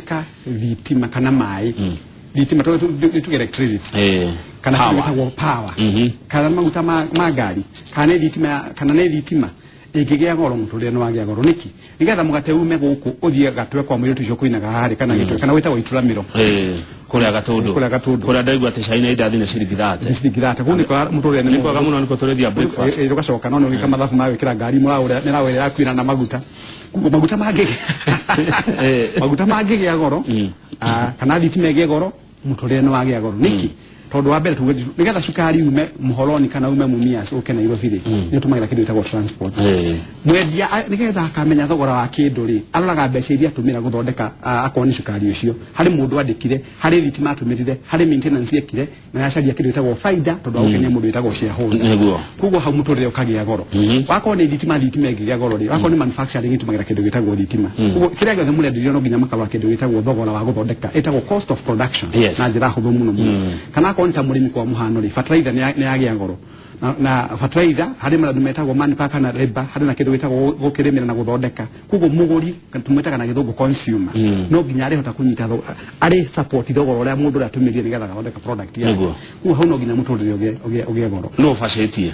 Gũthondeka thitima kana maĩ, thitima tuge electricity kana Power. kĩndũ gĩtagwo power kana maguta ma ngari kana nĩ thitima kana nĩ thitima ĩngĩgĩa goro, mũtũrĩre nĩ wagĩa goro. Nĩkĩ? Nĩgetha mũgate ume gũkũ ũthiĩ gatwe kwa mũirĩtu ũcio kũinaga harĩ kana gĩtwe kana gwĩtagwo ituramĩro. Kũrĩa Gatũndũ. Kũrĩa Gatũndũ. Kũrĩa ndaigua atĩ cai na indathi nĩ ciringi 30. Nĩ ciringi 30. Kũu nĩ mũtũrĩre nĩ kwega mũno, nĩkuo tũrĩthia breakfast. Ũgacoka no nĩ ũgĩka mathabu ma gwĩkĩra ngari mũraũrĩa nĩraũrĩa yakuina na maguta. Koguo maguta mangĩgĩa goro, kana thitima ĩgĩe goro, mũtũrĩre nĩ wagĩa goro. Nĩkĩ? Tondũ wa mbere, tuge nĩgetha cukari ume Muhoroni kana ume Mumias ũke Nairobi rĩ, nĩ ũtũmagĩra kĩndũ gĩtagwo transport. Mwendia nĩgetha akamenya thogora wa kĩndũ rĩ, aroraga mbeca iria atũmĩra gũthondeka, akorwo nĩ cukari ũcio, harĩ mũndũ andĩkire, harĩ thitima atũmĩrire, harĩ maintenance ekire, na acaria kĩndũ gĩtagwo faida tondũ wa gũkenia mũndũ wĩtagwo shareholder. Koguo hau mũtũrĩre ũkagĩa goro. Wakorwo nĩ thitima, thitima ĩngĩgĩa goro rĩ, wakorwo nĩ manufacturing ĩtũmagĩra kĩndũ gĩtagwo thitima. Koguo kĩrĩa gĩothe mũrenderio no nginya makarora kĩndũ gĩtagwo thogora wa gũthondeka, ĩtagwo cost of production na njĩra hũthũ mũno mũno. Kana akorwo nĩ ta mũrĩmi, kwa mũhano rĩ, fertilizer nĩ yagĩa goro, na fertilizer harĩ maũndũ metagwo manpower kana labor, harĩ na kĩndũ gĩtagwo gũkĩrĩmĩra na gũthondeka. Koguo mũgũri, kana tũmwĩtaga na Gĩthũngũ consumer, no nginya arĩhota kũnyita arĩ support thogora ũrĩa mũndũ ũrĩa atũmĩrire nĩgetha agathondeka product yake. Koguo hau no nginya mũtũrĩre ũgĩe goro. No ũbacĩtie?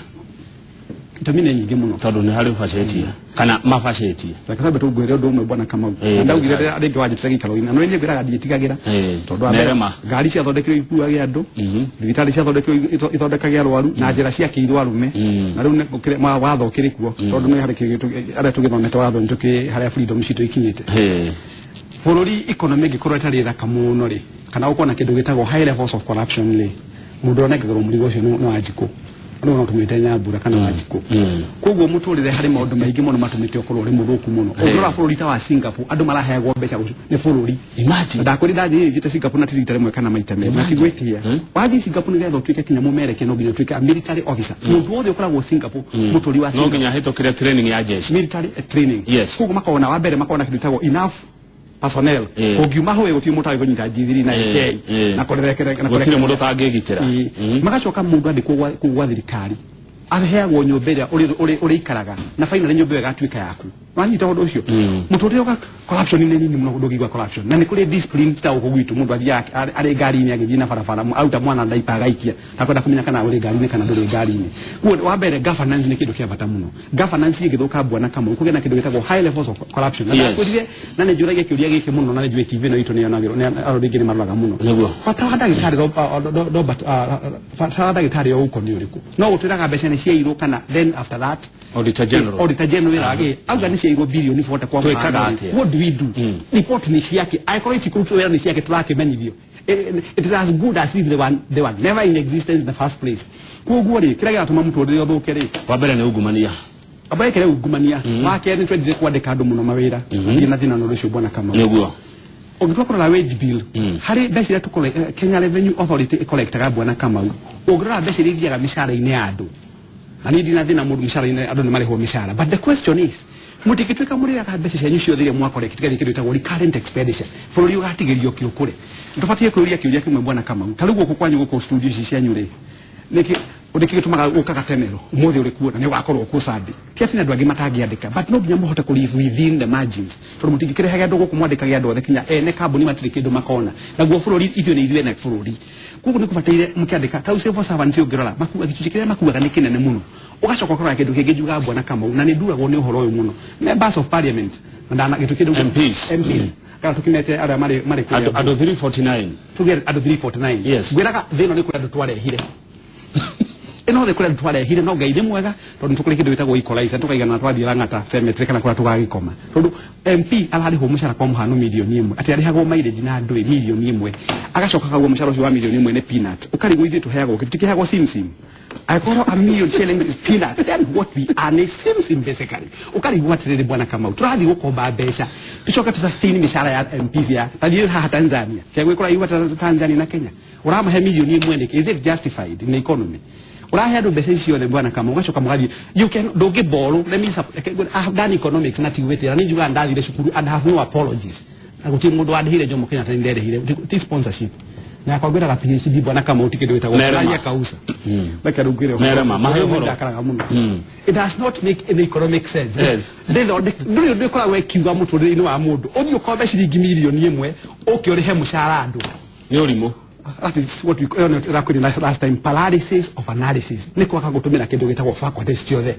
Itũmi nĩ nyingĩ mũno. Tondũ nĩ harĩ ũbacĩtie kana mabacĩtie? Reke twambe tũngwĩre ũndũ ũmwe, bwana Kamau. Na ndaugire rĩrĩa rĩngĩ wanjĩtire gĩikaro-inĩ, na no niĩ ngwĩraga ndiĩtigagĩra, tondũ wa mbere, Nerema. ngari ciathondekirwo ikuage andũ, thibitarĩ ciathondekirwo ithondekage arwaru, na njĩra ciakĩirwo arũme. Na rĩu watho ũkĩrĩ kuo, tondũ nĩ harĩ kĩndũ arĩa tũgĩthomete watho nĩ tũkĩ harĩa freedom citũ ikinyĩte. Bũrũri economy ĩngĩkorwo ĩtarĩ thaka mũno rĩ, kana gũkorwo na kĩndũ gĩtagwo high levels of corruption rĩ, mũndũ ũrĩa ũnengagĩrwo mũrigo ũcio nĩ Wanjikũ. Rĩu no tũmwĩte Nyambura kana Wanjikũ. Koguo mũtũrĩre harĩ maũndũ maingĩ mũno matũmĩte ũkorwo ũrĩ mũthũku mũno. Ũngĩrora bũrũri ta wa Singapore, andũ maraheagwo mbeca nĩ bũrũri. Imagine. Ndakwĩrĩ ndathiĩ thiĩte Singapore na ti rita rĩmwe kana maita merĩ, na tigwĩtia. Wathiĩ Singapore, nĩgetha ũtuĩke kinya mũmereke, no nginya ũtuĩke a military officer. Mũndũ wothe ũkoragwo Singapore, mũtũri wa no Singapore, nginya ahĩtũkĩre training ya jeshi. Military training. Koguo makona wa mbere makona kĩndũ gĩtagwo enough personnel. Kũngiuma hũĩ, gũtirĩ mũndũ ũtagĩ G3 na AK na kũrerekere na gũtirĩ mũndũ ũtangĩgitĩra. Magacoka mũndũ andĩkwo kũu gwa thirikari, aheagwo nyũmba ĩrĩa ũrĩikaraga, na finally nyũmba ĩyo ĩgatuĩka yaku. Wanyita ũndũ ũcio? Mũtũrĩre ũga corruption nĩ nini mũno, ndũngĩigua corruption, na nĩ kũrĩ discipline ta gũkũ gwitũ. Mũndũ athiaga arĩ ngari-inĩ, agĩthiĩ na barabara, aruta mwana ndaipa agaikia, takwenda kũmenya kana ũrĩ ngari-inĩ kana ndũrĩ ngari-inĩ. Koguo wa mbere, governance nĩ kĩndũ kĩa bata mũno. Governance ĩngĩthũka, bwana Kamau, kũgĩa na kĩndũ gĩtagwo high levels of corruption. Na ndakwĩrire, na nĩ njũragia kĩũria gĩkĩ mũno, na nĩ njũĩ TV ĩno itũ nĩ yonagĩrwo nĩ andũ aingĩ, nĩ maroraga mũno. Bata wa ndagĩtarĩ Robert, bata wa ndagĩtarĩ o ũko nĩ ũrĩkũ? No gũtwĩraga mbeca nĩ ciairwo, kana then after that Auditor General. Auditor General wĩra wake auga nĩ ciairwo bilioni 40 kwa Twĩkaga mũhano. atĩa? What do we do? Report nĩ ciake, angĩkorwo itikũrutwo wĩra nĩ ciake, tũrakĩmenyithio. It is as good as if they were never in existence in the first place. Koguo rĩ, kĩrĩa gĩratũma mũtũrĩre ũthũke rĩ, wa mbere nĩ ungumania. Amba ĩkĩre ungumania. Wa kerĩ, nĩ twendire kwandĩka andũ mũno mawĩra. Ndirĩ na thĩna na ũndũ ũcio, bwana Kamau. Ũngĩtua kũrora wage bill, harĩ mbeca iria Kenya Revenue Authority ĩcollectaga, bwana Kamau, ũngĩrora mbeca iria ithiaga mĩcara-inĩ ya andũ, na niĩ ndina thĩna mũndũ mĩcara-inĩ, andũ nĩ marĩhwo mĩcara, but the question is, mũtingĩtuĩka mũrĩaga mbeca cianyu ciothe iria mwacollect igathiĩ kĩndũ gĩtagwo recurrent expenditure, bũrũri ũgatigĩrio kĩ ũkũre? Tũbatiĩ kwĩũria kĩũria kĩmwe, bwana Kamau. Ta rĩu gũkũ kwanyu, gũkũ studio ici cianyu rĩ, nĩkĩ nĩkĩ gĩtũmaga ũkaga tene ro ũmũthĩ ũrĩ kuo na nĩ ũgakorwo kuo Sunday? Ti atĩ nĩ andũ angĩ matangĩandĩka, but no nginya mũhote kũ live within the margins, tondũ mũtingĩkĩrehage andũ gũkũ mwandĩkage andũ othe kinya ene kambuni matirĩ kĩndũ makona. Naguo bũrũri, ithuĩ nĩ ithuĩ ene bũrũri, koguo nĩ kũbataire mũkĩandĩka ta rĩu civil servants. Ũngĩrora makua, gĩcunjĩ kĩrĩa makuaga nĩ kĩnene mũno. Ũgacoka ũkarora kĩndũ kĩngĩ njugaga, bwana Kamau, na nĩ nduragwo nĩ ũhoro ũyũ mũno, members of parliament na ndana gĩtũ kĩndũ MPs. MPs, kana tũkĩmete arĩa marĩ kũrĩa andũ 349. Tuge andũ 349. Ngwĩraga thĩ ĩno nĩ kũrĩ andũ twarehire, ĩno thĩ kũrĩ andũ twarehire, no Ngai nĩ mwega tondũ nĩ tũkũrĩ kĩndũ gĩtagwo equalizer, tũkaigana twathiĩ Lang'ata cemetery kana kũrĩa tũgagĩkoma, tondũ MP ararĩhwo mũcara kwa mũhano 1 million, atĩ arĩhagwo mileage na ndũĩ 1 million, agacoka akauga mũcara ũcio wa 1 million nĩ peanut. Ũkarigwo ithuĩ tũheagwo kĩ? Tũtikĩheagwo sim sim. Angĩkorwo a million shillings is peanut, then what we earn is sim sim basically. Ũkarigwo atĩrĩrĩ, bwana Kamau, tũrathiĩ gũkomba mbeca tũcoke tũsustain mĩcara ya MPs ya tathiĩ haha Tanzania, kĩagwĩkũra igua Tanzania na Kenya ũramahe 1 million nĩkĩ? Is it justified in the economy? Ũrahe andũ mbeca ici ciothe, bwana Kamau, ũgacoka mũgathiĩ you can ndũngĩ borrow. Let me I have done economics na tigwĩtĩra nĩ njugaga ndathire cukuru and have no apologies, na gũtirĩ mũndũ wandĩhire Jomo Kenyatta, nĩ nderĩhire, ti sponsorship. Na akwagwira PhD bwana Kamau ti kindu gitagwo Raia Kausa. Reke rungire Merema mahe uhoro ndakaraga muno. It does not make any economic sense. Nduri undu ikoragwo ikiuga muturire-ini wa mundu uthii ukombe ciringi milioni imwe uke urihe mucara andu ni urimu. That is what we call last time paralysis of analysis. Ni kwaga gutumira kindu gitagwo faculties ciothe.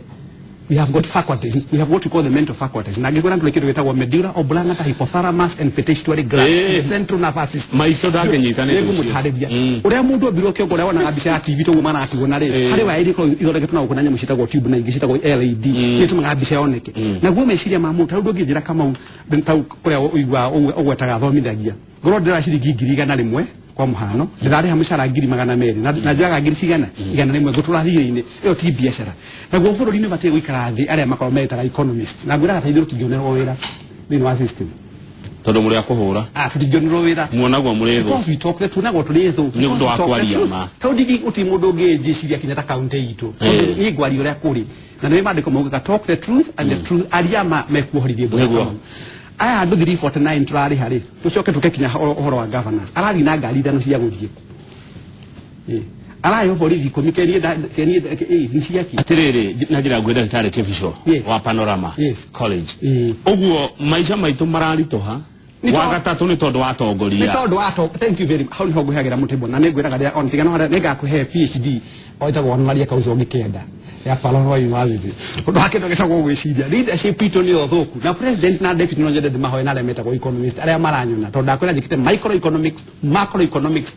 We have got faculties. We have what we call the mental faculties. Na ngikora ndu kindu gitagwo medulla oblongata, hypothalamus and pituitary gland, central nervous system. Maitho ndakinyita ni ngumutariria uria mundu ombirwo kiongo uria wonaga mbica ya TV tuguo maratigwo na ri hari wa iri ko ithondeketwo na guku na nyamu citagwo tube na ingi citagwo LED nitumaga mbica yoneke. Naguo meciria ma mundu tau ndungĩnjĩra Kamau tau kuria uigua ugwetaga athomithagia ngorwo ndĩra ciringi 100,000 kwa muhano ndĩrarĩha mũcara 200,000 na njoyaga ngiri cigana 100 ngũtũra thirĩ-inĩ ĩyo ti biacara. Naguo bũrũri-inĩ batiĩ gũikara thĩ arĩa makorwo metaga economist na ngwĩraga ta ithuĩ tũtingĩonerwo wĩra thĩinĩ wa system tondu muri akuhura tũtingĩonerwo wĩra muonagwo muri thũ because we talk tunagwo tũrĩ thũ nĩ ũndũ wa kwaria ma tondũ ndigi gũtirĩ mũndũ ũngĩnjĩciria kinya ta kaunti itũ tondũ niĩ ngwaria ũrĩa kũrĩ na nĩ maandĩko maugaga talk the truth and the truth aria ma mekuohorithie mbũra. Aya andũ 349 turarĩha rĩ tũcoke tũke kinya ũhoro wa governors arathiĩ na ngari ithano cia gũthiĩ araheo borithi 10 kenie nĩ ciaki atiriri na njira ngwĩ ndagĩtarĩ Kĩbico wa Panorama College ũguo maica maitũ mararitoha wa gatatũ nĩ tondũ wa atongoria nĩ tondũ wa thank you very much. Hau nĩho ngũheagĩra mũtĩmbo na nĩngwĩraga rĩrĩa on tigana harĩa nĩngakũhe PhD o ĩtagwo Honoraria Kausa ũngĩkĩenda ya Panorama University ũndũ wa kĩndũ gĩtagwo gwĩciria leadership itũ nĩyo thũku na president na deputy no nyende ndĩmahoe na arĩa metagwo economist arĩa maranyona tondũ ndakwĩra njĩkĩte microeconomics, macroeconomics,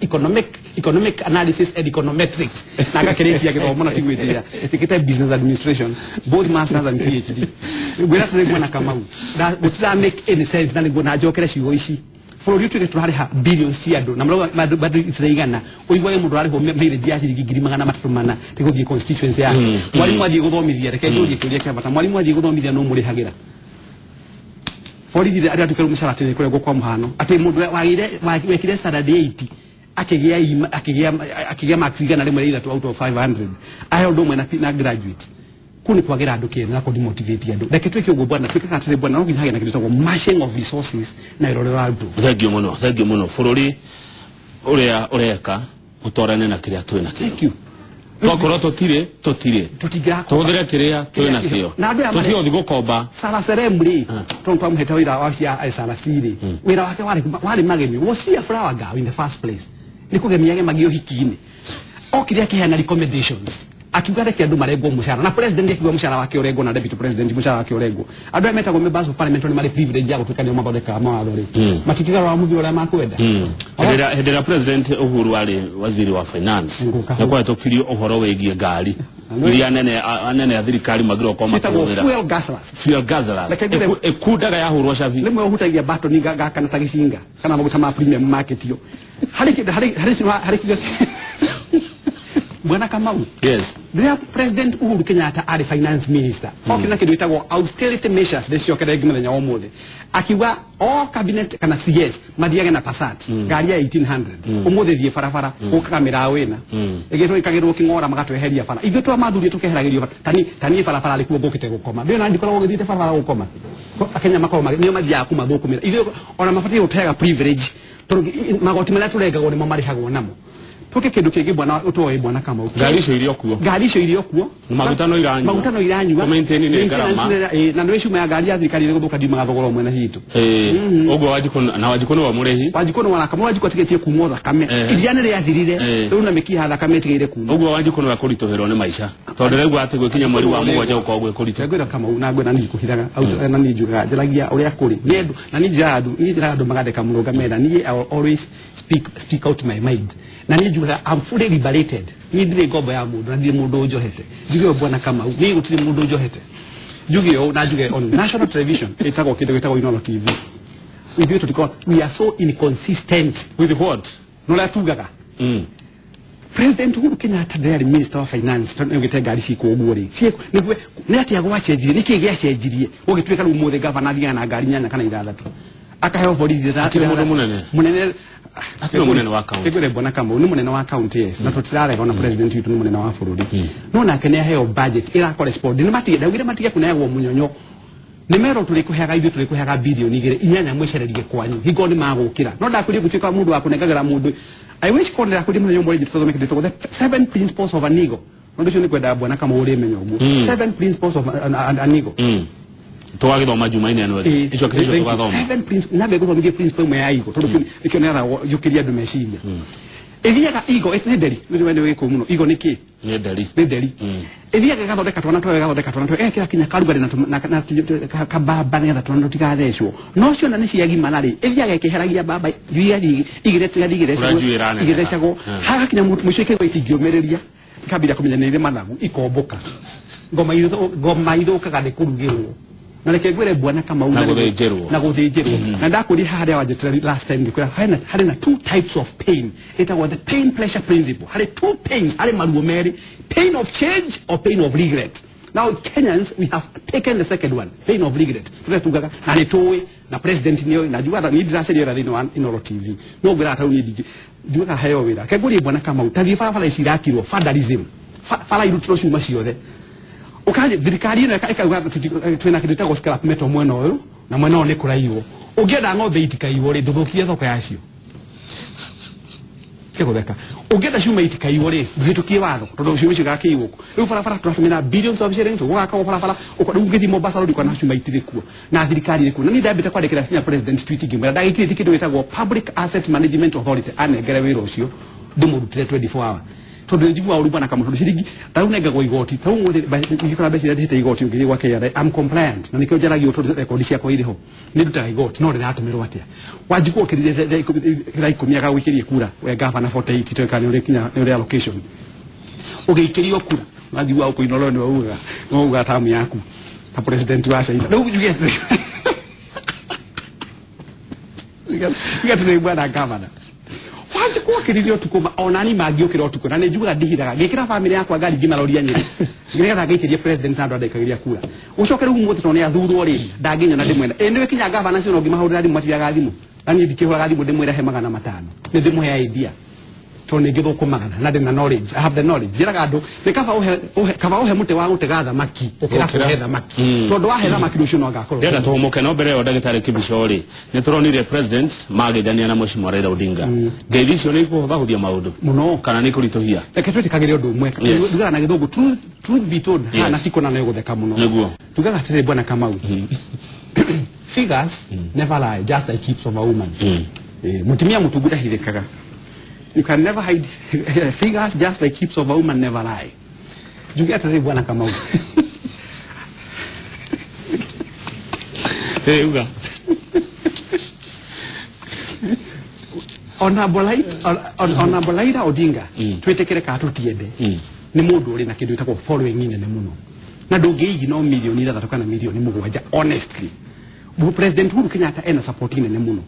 economic analysis and econometrics na ngakĩrĩkia gĩthomo na tigwĩtĩra njĩkĩte business administration both masters and PhD ngwĩra atĩrĩ bwana Kamau gũtira make any sense na nĩguo na njokere ciugo ici bũrũri ũtuĩke tũrarĩha billions cia andũ na marauga bado itiraigana ũiguage mũndũ ararĩhwo mileage ya ciringi 304 ti gũthiĩ constituency yake. Mwarimu athiĩ gũthomithia reke njũrie kĩũria kĩa bata mwarimu athiĩ gũthomithia no mũrĩhagĩra borithi arĩa atuĩke mũcara atĩ kũrengwo kwa mũhano atĩ mũndũ wagĩire wekire standard 80 akĩgĩa marks 103 out of 500 ahe ũndũ ũmwe na graduate kuu nĩ kwagĩra andũ kĩene na kũdemotivate andũ. Reke twĩke ũguo bwana twĩkaga atĩrĩ bwana no nginya hagĩe na kĩndũ gĩtagwo mashing of resources na ĩrore wa andũ. Thengiũ mũno thengiũ mũno bũrũri ũrĩa ũreka ũtwarane na kĩrĩa twĩ nakĩo. Thank you. Twakorwo tũtirĩ tũhũthĩre kĩrĩa twĩ nakĩo tũtigothi gũkomba. Sara Serem rĩ tondũ twamũhete wĩra wa cia SRC rĩ wĩra wake warĩ magemi was he a flower girl in the first place nĩ kũgemia agemagio ũhiki-inĩ okire akĩheana recommendations akiuga reke andũ marengwo mũcara na president akiuga mũcara wake ũrengwo na deputy president mũcara wake ũrengwo andũ arĩa metagwo members of parliament nĩ marĩ privilege ya gũtuĩka nĩo mathondekaga mawatho rĩ matikĩgarũra mũthĩ ũrĩa makwenda. Hĩndĩ ĩrĩa president Uhuru arĩ waziri wa finance nĩ kwahĩtũkirio ũhoro wĩgiĩ ngari iria anene a thirikari magĩrĩirwo gũkorwo makĩhũthĩra fuel guzzlers fuel guzzlers ĩkundaga yahũrwo cabi rĩmwe ũhutagia batoni gakana ta gĩcinga kana maguta ma premium market yo harĩ harĩ Bwana Kamau. Yes. Rĩrĩa President Uhuru Kenyatta arĩ finance minister okire na kĩndũ gĩtagwo austerity measures ndĩcokere rĩngĩ mũthenya wa ũmũthĩ akiuga all cabinet kana CS mathiage na Passat ngari ya 1800 ũmũthĩ thiĩ barabara gũkaga mĩraũ ĩna ĩgĩtwo ĩkagĩrwo kĩng'ora magatweheria bara ithuĩ twamathurie tũkeheragĩrio bara taniĩ barabara rĩkuo ngũkĩte gũkoma ndĩo na ndikoragwo gĩthiĩte barabara gũkoma Akenya makoragwo nĩo mathiaga kũmathũkũmĩra ithuĩ ona mabatiĩ gũtũheaga privilege tondũ magoti marĩa tũrengagwo nĩmo marĩhagwo namo. Tuke kindu kingi bwana utoe bwana Kamau ngari icio irio kuo ngari icio irio kuo maguta no iranyua maguta no iranyua maintain ni ngarama na nĩ cuma ya ngari ya thirikari ĩgũthũka ndiumaga thogora ũmwe na citũ ũguo Wanjikũ na Wanjikũ nĩwe mũrĩhi Wanjikũ nĩ waraka Wanjikũ atigĩtie kumwo thakame iria nĩ rĩathirire rĩu na mĩkiha thakame ĩtigĩire kuma ũguo Wanjikũ nĩwe kũritũhĩrwo nĩ maica tondũ ndĩraigua atĩ gwĩkinya mweri wa mũgwanja gũkoragwo gwĩ kũritũ. Ngwĩra Kamau na ngwĩra niĩ kũhithaga na niĩ njugaga njaragia ũrĩa kũrĩ na niĩ njĩraga andũ niĩ njĩraga andũ magatheka mũno ngamera niĩ I will always speak out my mind na niĩ njugaga I'm fully liberated niĩ ndirĩ ngombo ya mũndũ na ndirĩ mũndũ ũnjohete njuge ũũ bwana Kamau niĩ gũtirĩ mũndũ ũnjohete njuge ũũ na njuge on national television ĩtagwo kĩndũ gĩtagwo Inooro TV ithuĩ tũtikoragwo we are so inconsistent with what no ũrĩa tugaga President Uhuru Kenyatta ndĩarĩ minister wa finance tondũ nĩaugĩte ngari cikwo ũguo rĩ nĩguo nĩ atĩa gwacenjirie nĩkĩĩ gĩacenjirie gũgĩtuĩka rĩu ũmũthĩ gavana athiaga na ngari 8 kana 6 akaheo borithi akĩrĩ mũndũ mũnene mũnene akĩrĩ mũnene wa county ngwĩre bwana Kamau nĩ mũnene wa county yes na tũtirarega ona president witũ nĩ mũnene wa bũrũri no nake nĩ aheo budget ĩra correspond nĩ matige ndaugire matige kũneagwo mũnyonyo nĩ merwo tũrĩkũheaga ithuĩ tũrĩkũheaga bilioni 2 inyanya mwĩcererie kwanyu hingo nĩ magũkĩra no ndakwĩrie gũtuĩka mũndũ wa kũnengagĩra mũndũ I wish konera kuri muthenya umwe rĩngĩ tũthome kĩndũ the 7 principles of an ego. Ũndũ ũcio nĩ kwenda bwana kama ũrĩmenya ũguo. 7 principles of an ego. Tũgagĩthoma Jumaine ĩno ĩrĩ. Icio kĩcio tũgathoma. 7 principles na mbegũthomithie principle ĩmwe ya ego tondũ nĩkĩo nĩgetha yũkĩrie andũ meciria. Ĩthiaga ego nĩ nderi nĩ wĩkũ mũno. Ego nĩ kĩ? Nĩ nderi. Nĩ nderi. Ĩthiaga ĩgathondeka twana twayo ĩgathondeka twana twayo ĩgekĩra kinya karugarĩ na kabamba nĩgetha twana tũtigathecwo. No ciona nĩ ciagimara rĩ, ĩthiaga ĩkĩheragia mbamba igĩthecagwo hagakinya mũico ĩkaigua itingĩũmĩrĩria ikambĩrĩria kũmenya nĩ irĩ mathagu ikombũka. Ngoma ithũkaga nĩ kũrugĩrwo. Na reke ngwĩre bwana Kamau na gũthĩnjĩrwo. Na gũthĩnjĩrwo. Na ndakwĩrire haha harĩa wanjĩtĩra last time ngĩkwĩra harĩ na 2 types of pain. Ĩtagwo the pain pleasure principle. Harĩ 2 pains, harĩ maruo merĩ, pain of change or pain of regret. Now Kenyans we have taken the second one, pain of regret. Tũrĩa tugaga na nĩ tũĩ na president nĩoĩ na njugaga niĩ ndĩracaria wĩra thĩinĩ wa Inooro TV. No ngwĩraga tarĩu niĩ njugaga heo wĩra. Reke ngũrie bwana Kamau, ta thiĩ barabara ici irakirwo vandalism. Bara irutirwo cuma ciothe. Ukaje thirikari ĩno ĩkauga twĩna kĩndũ gĩtagwo scrap metal mwena ũyũ na mwena ũyũ nĩ kũraiywo. Ũngĩenda ng'ombe itikaiywo rĩ, ndũthũkie thoko yacio. Kĩgũtheka. Ũngĩenda cuma itikaiywo rĩ, ndũhĩtũkie watho tondũ cuma icio igakĩiywo. Rĩu barabara tũratũmĩra billions of shillings gũgakagwo barabara, rĩu ũngĩthiĩ Mombasa Road ũkona cuma itirĩ kuo na thirikari ĩrĩ kuo. Na niĩ ndambĩte kwandĩkĩra senior president tweet ngĩmwĩra ndagĩkĩrĩtie kĩndũ gĩtagwo Public Asset Management Authority anengere wĩra ũcio ndĩmũrutĩre 24 hour. Tondũ njiguaga ũru bwana Kamau tondũ ciringi tarĩu nengagwo igoti tarĩu ũmũthĩ ingĩkora mbeca iria ndĩhĩte igoti ũngĩthiĩ gwa KRA I'm compliant na nĩkĩo njaragia tondũ rekondi ciakwa irĩ ho nĩ ndutaga igoti no rĩratũmĩrwo atĩa. Wanjikũ okĩrire thaa 10 agagũikĩrie kura we gavana 48 itoĩ kana nĩ ũrĩ nĩ ũrĩ allocation ũgĩikĩrio kura wanjiguaga ũkũ Inooro nĩwe ugaga no ugaga tamu yaku ta president wa China rĩu njuge njuge atĩ bwana gavana Wanjikũ okĩrire ũtukũ ona ni mangĩũkĩra ũtukũ na nĩ njugaga ndihithaga ngĩkĩra bamĩrĩ yakwa ngari ngĩmaroria Nyĩrĩ nĩgetha ngaikĩrie president na andũ andaikagĩria kura. Ũcoke rĩu ũmũthĩ tondũ nĩ athurwo rĩ ndangĩnyona ndĩmwenda. Ĩ nĩwe kinya gavana ũcio no ngĩmahũrĩra thimũ matiraga thimũ na niĩ ndikĩhũraga thimũ ndĩmwĩre he 500 nĩ ndĩmũhe idea tondũ nĩ ngĩthũkũmaga na ndĩ na knowledge. I have the knowledge. Njĩraga andũ nĩ kaba ũhe mũtĩ wa gũtega thamaki ũkĩra kũhe thamaki tondũ wahe thamaki rũciũ no ngakorwo. Ndĩrenda tũhũmũke no mbere ĩyo ndagĩtarĩ Kibicho rĩ nĩ tũronire president magĩthania na mheshimiwa Raila Odinga. Ngeithi icio nĩ ikũhũthahũthia maũndũ mũno kana nĩ ikũritũhia? Reke twĩtĩkagĩre ũndũ ũmwe. Tugaga na gĩthũngũ truth be told haha na cikona no ĩgũtheka mũno. Nĩguo. Tugaga atĩrĩrĩ bwana Kamau, figures never lie just like hips of a woman. Mũtumia mũtungu ndahithĩkaga. You can never hide figures just like hips of a woman never lie. Njuge atĩrĩrĩ bwana Kamau. Uga. Honorable Raila Odinga twĩtĩkĩre kana tũtiende nĩ mũndũ ũrĩ na kĩndũ gĩtagwo following nene mũno na ndũngĩigi no milioni 6 kana milioni 7 honestly. President Uhuru Kenyatta ena support nene mũno.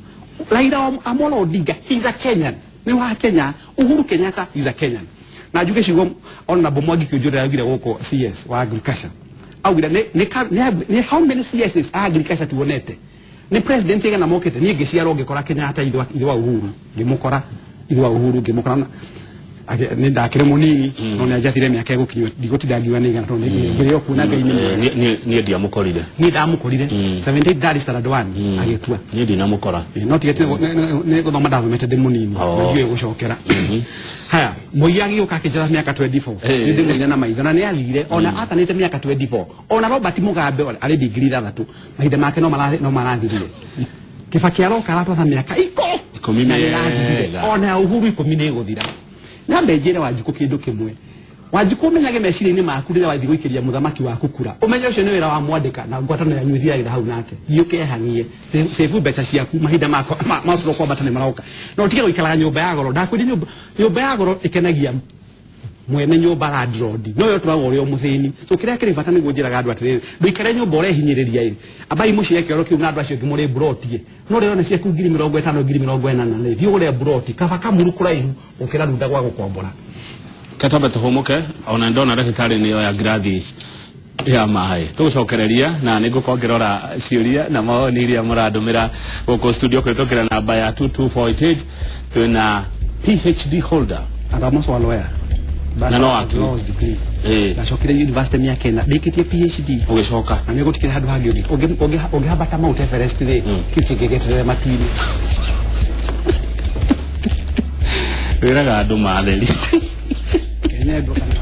Raila Amolo Odinga he's a Kenyan. Nĩ wa Kenya. Uhuru Kenyatta is a Kenyan. Na njuge ciugo Honorable Mwangi Kiunjuri augire gũkũ CS wa agriculture. Augire nĩ how many CSs a agriculture tuonete? Nĩ president igana mokĩte niĩ ngĩciarwo ngĩkora Kenyatta ithe wa Uhuru ngĩmũkora ithe wa Uhuru ngĩmũkora nĩ ndakĩrĩ mũnini no nĩ anjathire mĩaka ĩgũkinywo ndigũtinda ngiuga nĩ igana tondũ ngĩrĩ o kuona Ngai nĩ mwega. Niĩ ndiamũkorire. Niĩ ndamũkorire 78 ndarĩ standard 1 agĩtua. Niĩ ndinamũkora. No tiga nĩ gũthoma ndathomete ndĩ mũnini na ndiũĩ gũcokera. Haya Moi agĩũka akĩnjatha mĩaka 24 nĩ ndĩmũrire na maitho na nĩ athire ona atanĩte mĩaka 24 ona Robert Mugabe arĩ digiri 6 mahinda make no marathirire. Kibaki aroka aratwatha mĩaka 10 na nĩrathirire ona Uhuru 10 nĩ ĩgũthira. Nyambe njĩre Wanjikũ kĩndũ kĩmwe. Wanjikũ ũmenyage meciria-inĩ maku rĩrĩa wathiĩ gũikĩria mũthamaki waku kura. Ũmenye ũcio nĩ wĩra wa mwandĩka na ngwatanĩro yanyu ĩthiagĩra hau nake. Thiĩ ũkehang'ie. Save mbeca ciaku mahinda makwa ma ũtũũro kwambata nĩ maroka. Na ũtige gũikaraga nyũmba ya goro. Ndakwĩrire nyũmba ya goro ĩkenagia mwene nyũmba landlord. No yo tũragwo ũrĩ o mũthĩni. So kĩrĩa kĩrĩ bata nĩguo njĩraga andũ atĩrĩrĩ, ndũikare nyũmba ũrehinyĩrĩria ĩ. Ambai mũciĩ kĩoro kĩu na andũ acio angĩ mũrĩ mburoti. No rĩrona ciaku ngiri 50 ngiri 80 rĩ, thiĩ ũgũre mburoti kaba kamuru kũraihu gũkĩra runda gwa gũkombora. Ketombe tũhũmũke ona ndona ndagĩtarĩ nĩ oya ngirathi ya maĩ tũgũcokereria na nĩ ngũkorwo ngĩrora ciũria na mawoni iria mũrandũmĩra gũkũ studio kũhĩtũkĩra namba ya 2248 twĩna PhD holder and I'm also a lawyer. Na no wakiri. Ndacokire university mĩaka ĩna ndĩkĩtie PhD ũgĩcoka na nĩ gũtikĩrĩ handũ hangĩ ũngĩhambata Mount Everest rĩ kĩu kĩngĩgeterere matu-inĩ. Wĩraga andũ matheri. Ngai nĩ endwo kana.